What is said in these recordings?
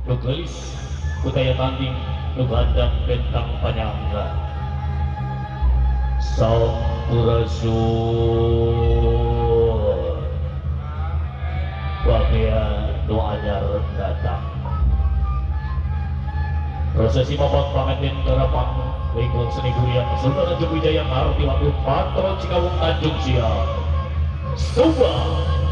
Nu geulis ku daya tanding nu gandang bentang panyangga. Sampurasun. Bagia nu anyar datang. Prosesi mabak panganten garapang lingkung seni guriang Sultan Tanjung Wijaya Ngarti Waktu Patron Cikawung Tanjung Siang. Subang.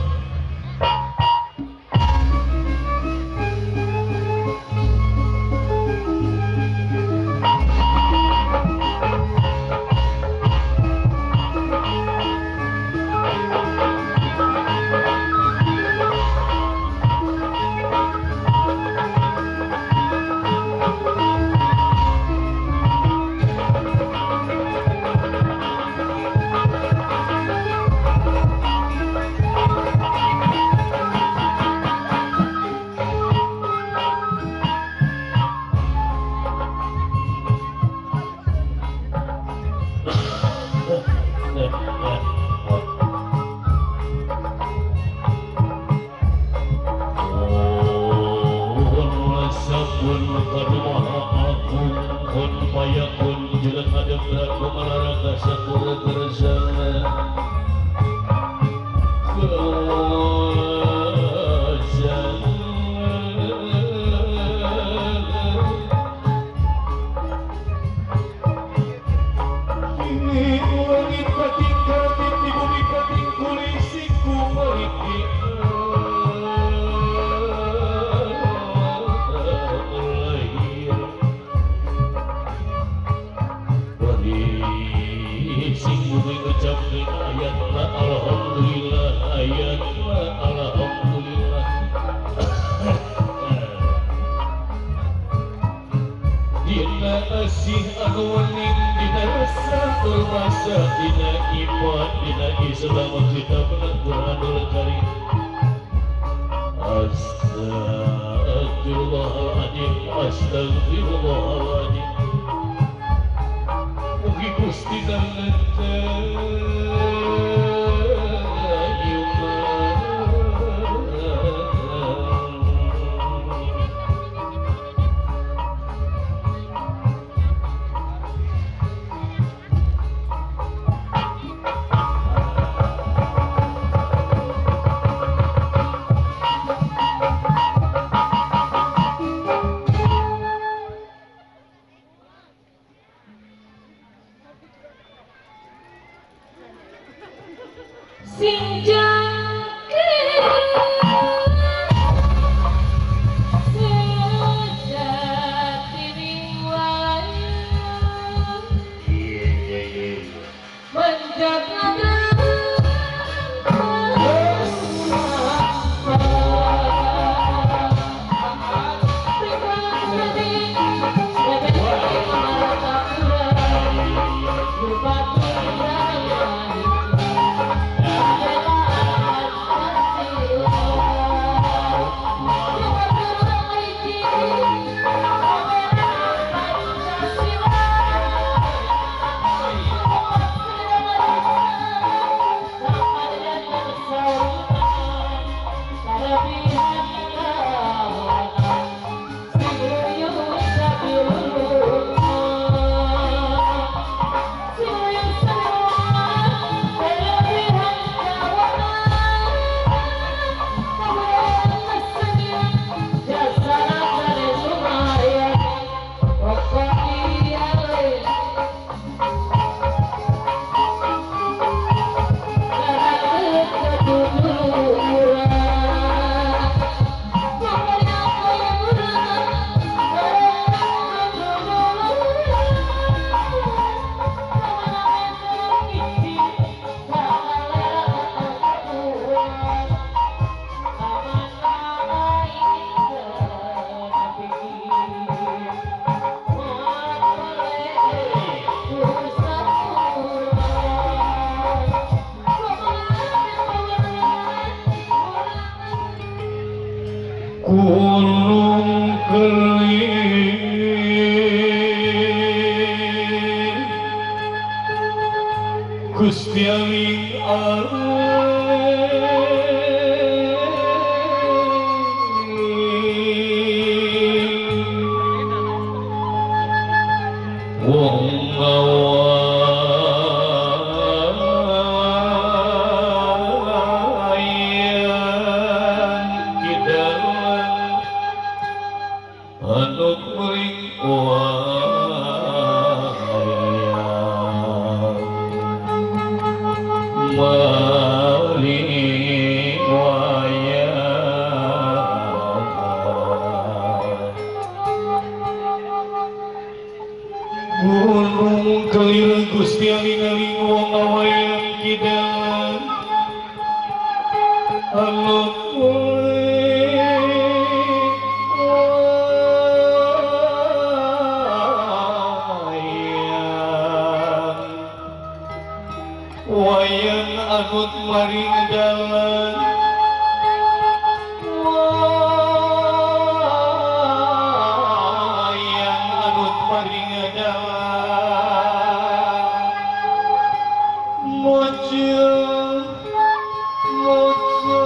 Gunung kelir Gusti aling aling. Selir Gusti aling-aling wong awayang kidal anut wayang anut maring dalan wayang anut maring dalan mojo mojo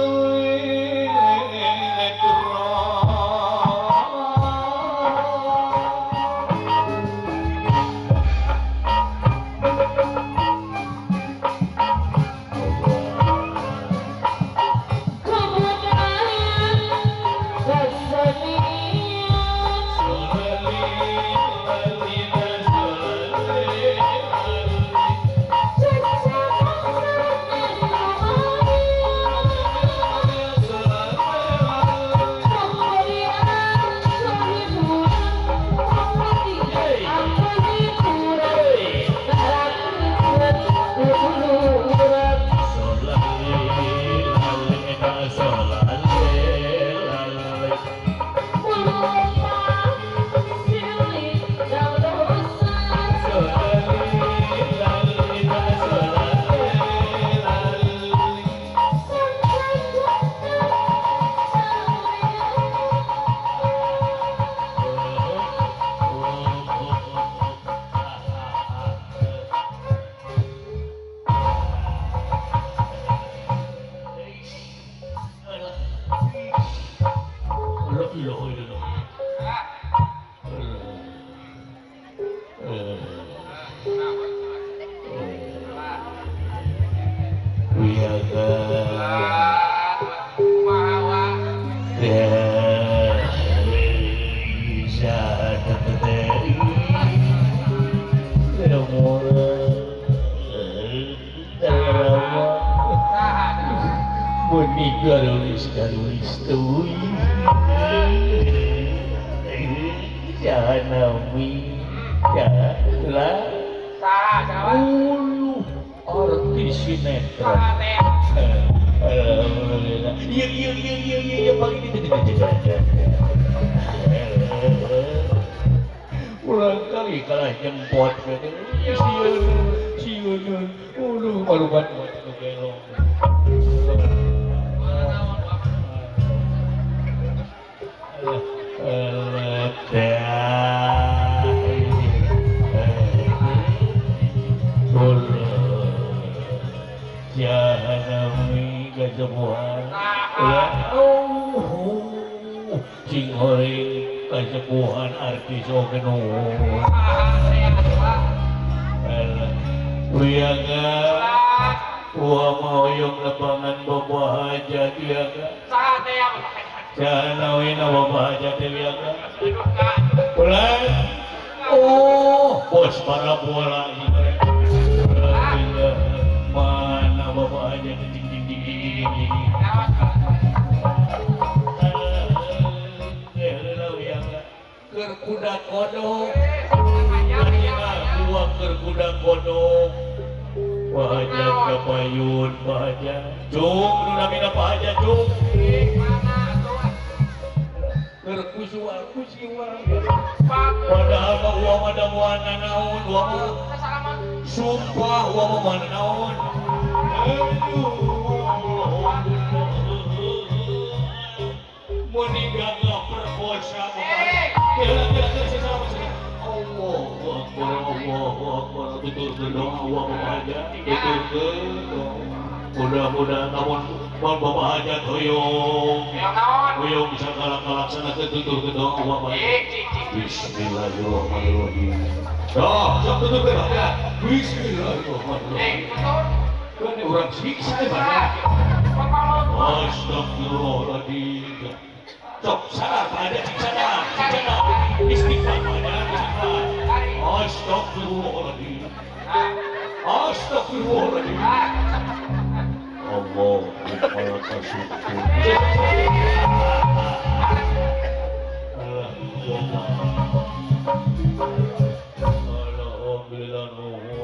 Alhamdulillah.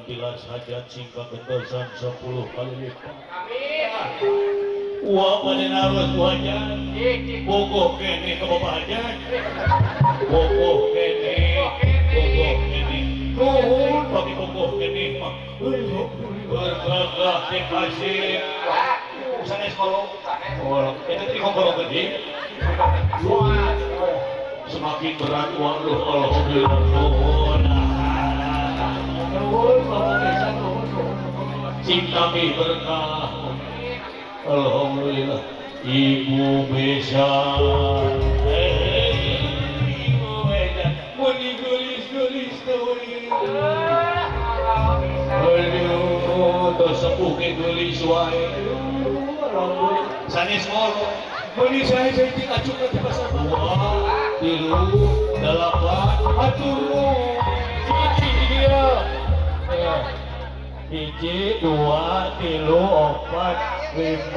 tilas hajat sing kagentosan 10 kali lipat. Amin. Wah pada narus Bu Hajat. Bogoh kene ke Bapak Hajat. Bogoh kene. Bogoh kene. Nuhun bagi bogoh kene mah. Bergagah dikasih. Sanes kolong. Kolong. Itu tadi kolong gede. Semakin berat uang lu alhamdulillah nuhun. Nuhun Bapak Desa nuhun. Sing kami berkah. Alhamdulillah Ibu Besa. Ibu Besa muni gulis-gulis teuing. Aduh, tos sepuh ge geulis wae. Aduh, sanes ngoro. Meuni sae saeutik acuk di pasar. 2, 3, 8, atuh. Hiji dia. 1, 2, 3, 4, 5,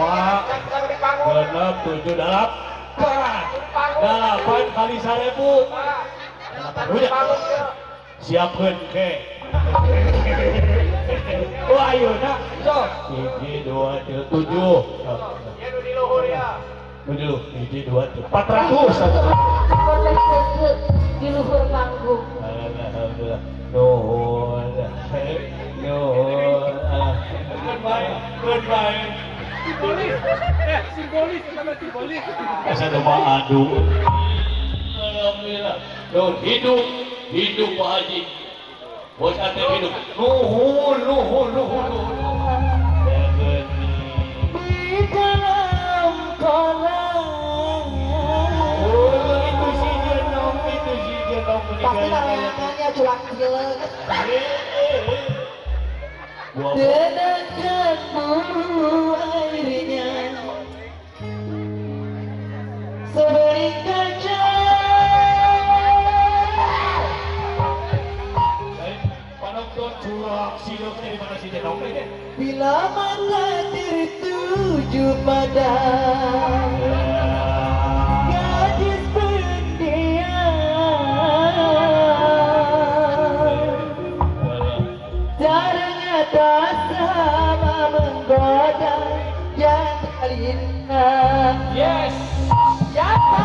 6, 7, 8. 8 kali 1000. Udah. Siapkeun ke. Oh ayeuna sok. 1, 2, 3, 7. Ya nu di luhur ya. Nu di luhur 1, 2, 3, 400. Di luhur panggung. Alhamdulillah. Nuhun. Nuhun. Goodbye. Goodbye. Simbolis. Simbolis sama simbolis. Asa mah adu. Alhamdulillah. Nuhun hidup, hidup Pak Haji. Bos Atep hidup. Nuhun, nuhun, nuhun, nuhun. Di dalam kolam. Oh, itu si Jenong, itu si Jenong. Pasti tarangannya curang cileuk. Tenangkan bulu airnya sebening kaca. Penonton curang cileuk dari mana si Jenong? Bila mata tertuju pada gadis pendiam, ternyata sama menggoda yang terlina. Yes. Siapa?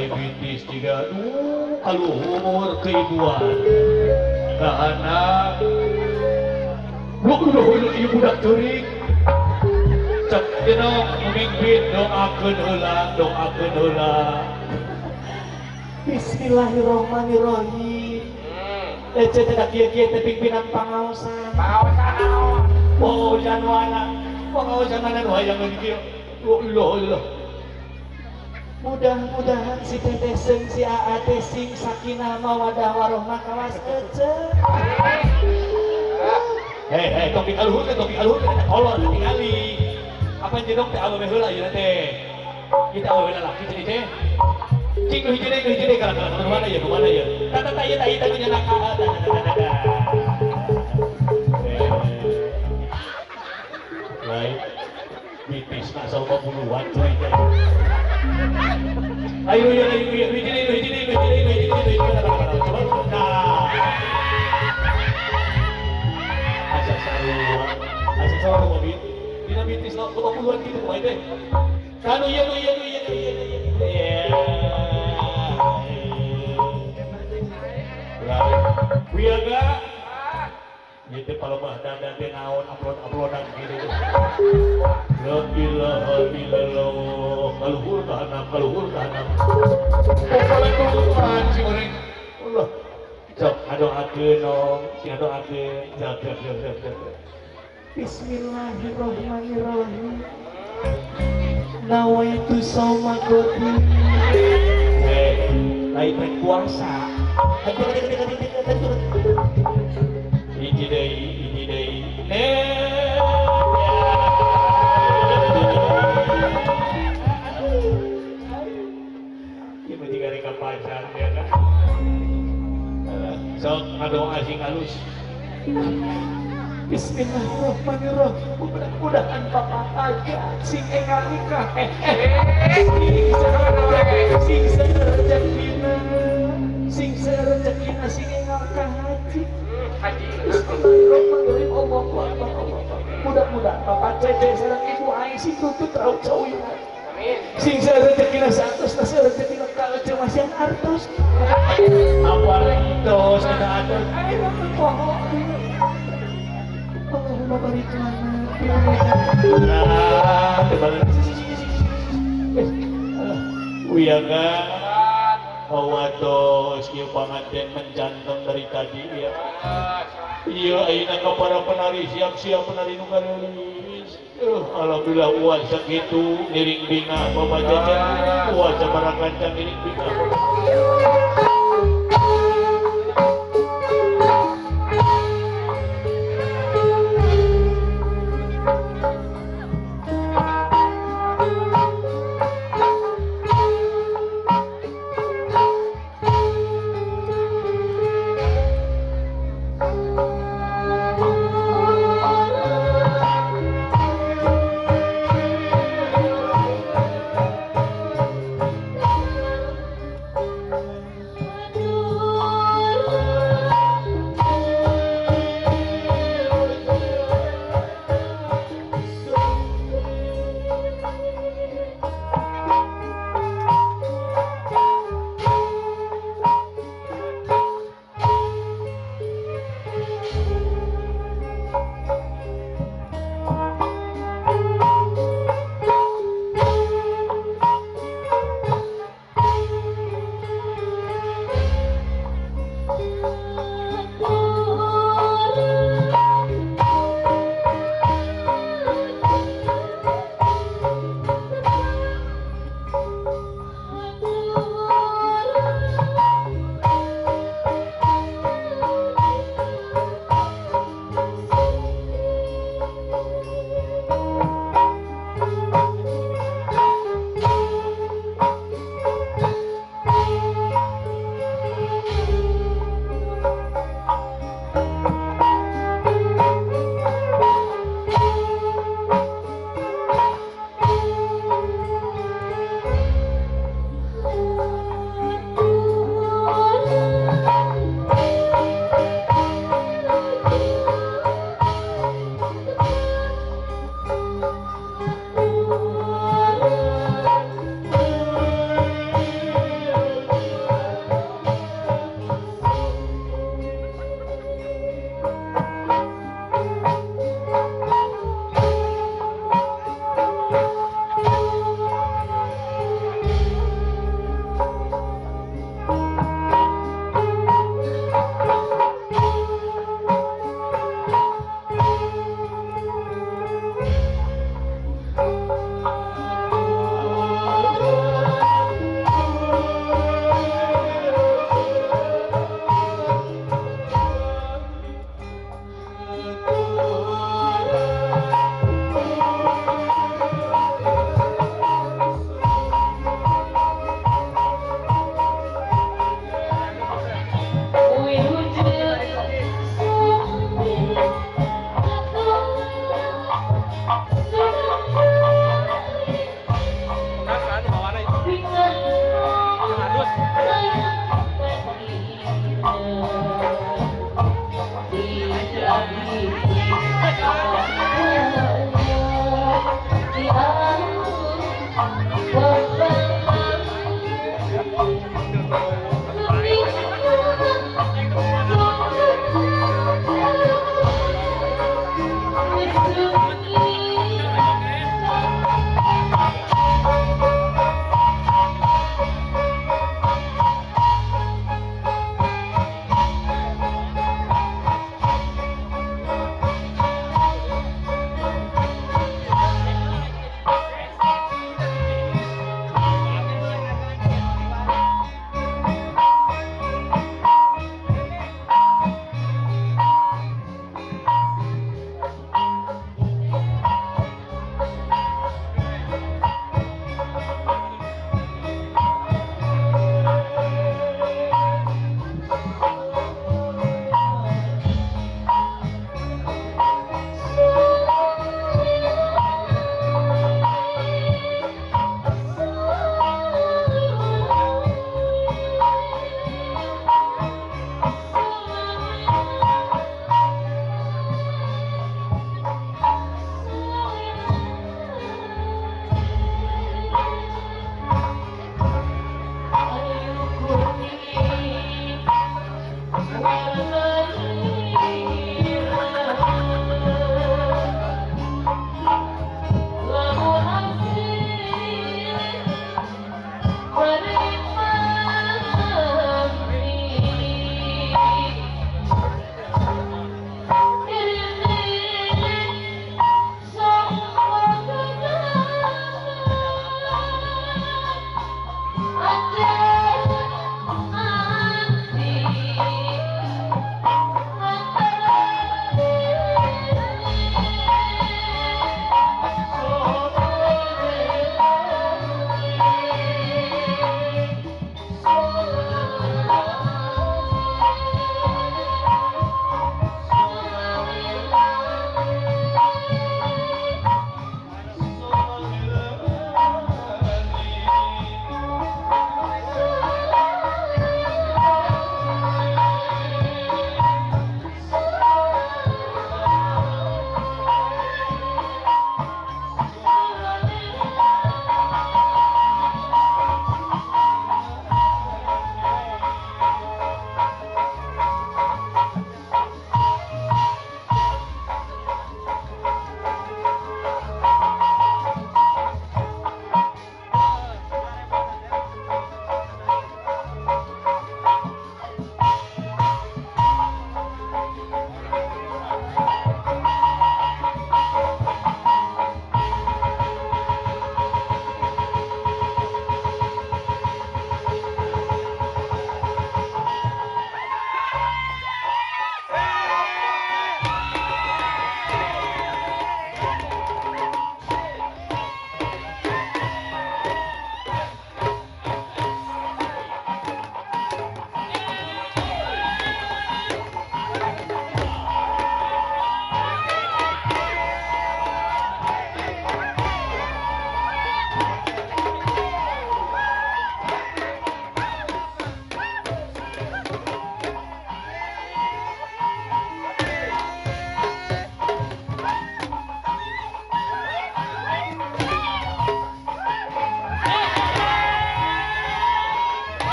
Ai bitis tiga aduh kaluhur keibuan ka anak lu ieu budak ceurik cek dina memimpin doakeun heula doakeun heula. Bismillahirrahmanirrahim. Ece teh kieu-kieu teh pimpinan pangaosan. Pangaosan naon? Pangaosan wana. Pangaosan mana nu hayang kieu. La ilaha. Mudah-mudahan si teteh seung si aa teh sing sakinah mawadah warohmah kawas ece. Hei hei topi kaluhur teh kolor tingali. Apa jedong teh awewe heula ieu teh. Kita awewe lalaki jadi teh. Cing nu hiji deui kalah nu mana ieu nu mana ieu. Tah tah ieu tah ieu tah nya ka tah tah tah. Lain bitisna 80-an cuy teh. Ayo ayo ayo hiji deui hiji deui hiji deui hiji deui coba nah. Asa sarua mobil. Dina bitis 80-an kitu kumaha teh. Kanu ieu nu ieu nu ieu nu ieu. Wiaga itu palebah dada teh naon upload-uploadan gitu. La ilaha illallah kaluhur ka handap kaluhur ka handap. Pokona tuhan si goreng. Allah. Sok ngadoakeun nong, si ngadoakeun. Sok sok sok sok. Bismillahirrahmanirrahim. Nawaitu sauma goti. Eh, lain rek puasa. Hiji deui, ieu mah jiga rek pacar ya kan. Sok ngadoa sing halus. Bismillahirrahmanirrahim. Mudah-mudahan Bapak aja sing engal nikah. Sing sarejekina, sing sarejekina sing engal ka haji. Bismillahirrahmanirrahim. Allahu akbar, Allahu akbar. Mudah-mudahan Bapak Cece sareng Ibu Ai sing tutut raut sauyeuna. Amin. Sing sarejekina satos, sarejekina ka ece masihan artos. Apa artos eta artos? Ayo poho. Allahumma barik lana. Nah, wiaga hawatos ieu panganten menjanteng dari tadi ya. Iya ayeuna ka para penari siap-siap penari nu gareulis. Alhamdulillah uas sakitu ngiring bingah Bapak Jajan, uas sabaraha kancang ngiring bingah.